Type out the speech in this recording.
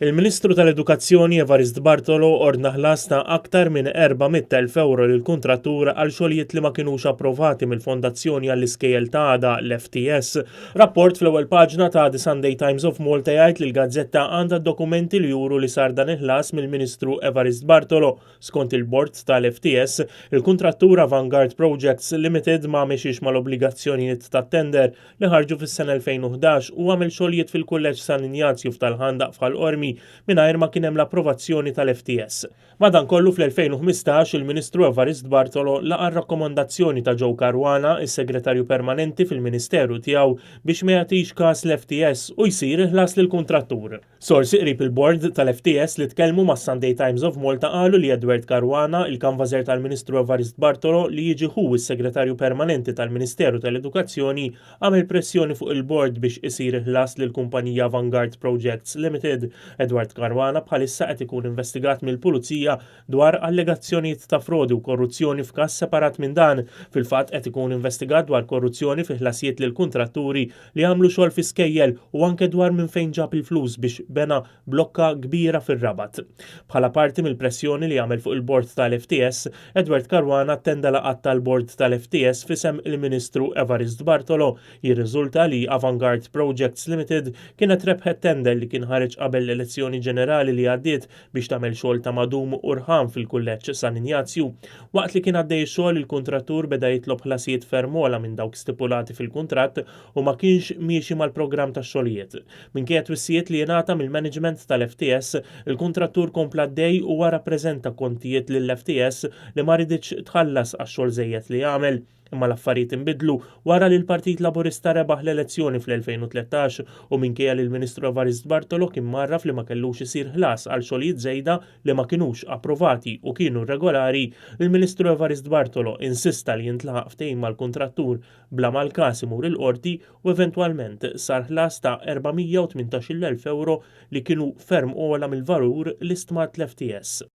Il-Ministru tal-Edukazzjoni Evarist Bartolo ordna ħlas ta' aktar minn 400,000 ewro lill-kuntrattur għal xogħlijiet li ma kinux approvati mill-Fondazzjoni għall-Iskejjel ta' Għada, l-FTS. Rapport fl-ewwel paġna ta' The Sunday Times of Malta jgħid li l-gazzetta għandha d-dokumenti li juru li sar dan il-ħlas mill-Ministru Evarist Bartolo. Skont il-bord tal-FTS, il-kuntrattur Avangard Projects Limited ma mexiex mal-obbligazzjonijiet tat-tender li ħarġu fis-sena 2011 u għamel xogħlijiet fil-Kulleġġ San Injazju f'Tal-Ħandaq f'Ħal Qormi mingħajr ma kien hemm l-approvazzjoni tal-FTS. Madankollu fl-2015 il-Ministru Evarist Bartolo laqa' r-rakkomandazzjoni ta' Joe Caruana, is-Segretarju Permanenti fil-Ministeru tiegħu biex ma jagħtix każ l-FTS u jsir il-ħlas lill-kuntrattur. Sorsi qrib il-bord tal-FTS li tkellmu mas-Sunday Times of Malta qalu li Edward Caruana, il-kanvażer tal-Ministru Evarist Bartolo li jiġi ħu s-Segretarju Permanenti tal-Ministeru tal-Edukazzjoni, għamel pressjoni fuq il-bord biex isir il-ħlas lill-kumpanija Vanguard Projects Limited. Edward Caruana bħalissa qed ikun investigat mill-Pulizija dwar allegazzjonijiet ta' frodi u korruzzjoni f'każ separat minn dan. Fil-fatt qed ikun investigat dwar korruzzjoni fi ħlasijiet lil kuntratturi li għamlu xogħol fi skejjel u anke dwar minn fejn ġab il-flus biex bena blokka kbira fir-Rabat. Bħala parti mill-pressjoni li għamel fuq il-bord tal-FTS, Edward Caruana attenda laqgħat tal-bord tal-FTS f'isem il-Ministru Evarist Bartolo. Jirriżulta li Avangard Projects Limited kienet rebħet tender li kien ħareġ qabel l-elezzjoni ġenerali li għaddiet biex tagħmel xogħol ta' madum u rħam fil-Kulleġġ San Injazju. Waqt li kien għaddej ix-xogħol, il-kuntrattur beda jitlob ħlasijiet ferm ogħla minn dawk stipulati fil-kuntratt u ma kienx miexi mal-programm tax-xogħlijiet. Minkejja twissijiet li ingħata mill-management tal-FTS, il-kuntrattur kompla għaddej u wara ppreżenta kontijiet lill-FTS li ma riditx tħallas għax-xogħol żejjed li għamel. Imma l-affarijiet inbidlu wara li l-Partit Laburista rebaħ l-elezzjoni fl-2013 u minkejja li l-Ministru Evarist Bartolo kien mgħarraf li ma kellux isir ħlas għal xogħlijiet żejda li ma kinux approvati u kienu irregolari, il-Ministru Evarist Bartolo insista li jintlaħaq ftehim mal-kuntrattur bla ma l-każ imur il-Qorti u eventwalment sar ħlas ta' 418,000 ewro li kienu ferm ogħla mill-valur li stmat l-FTS.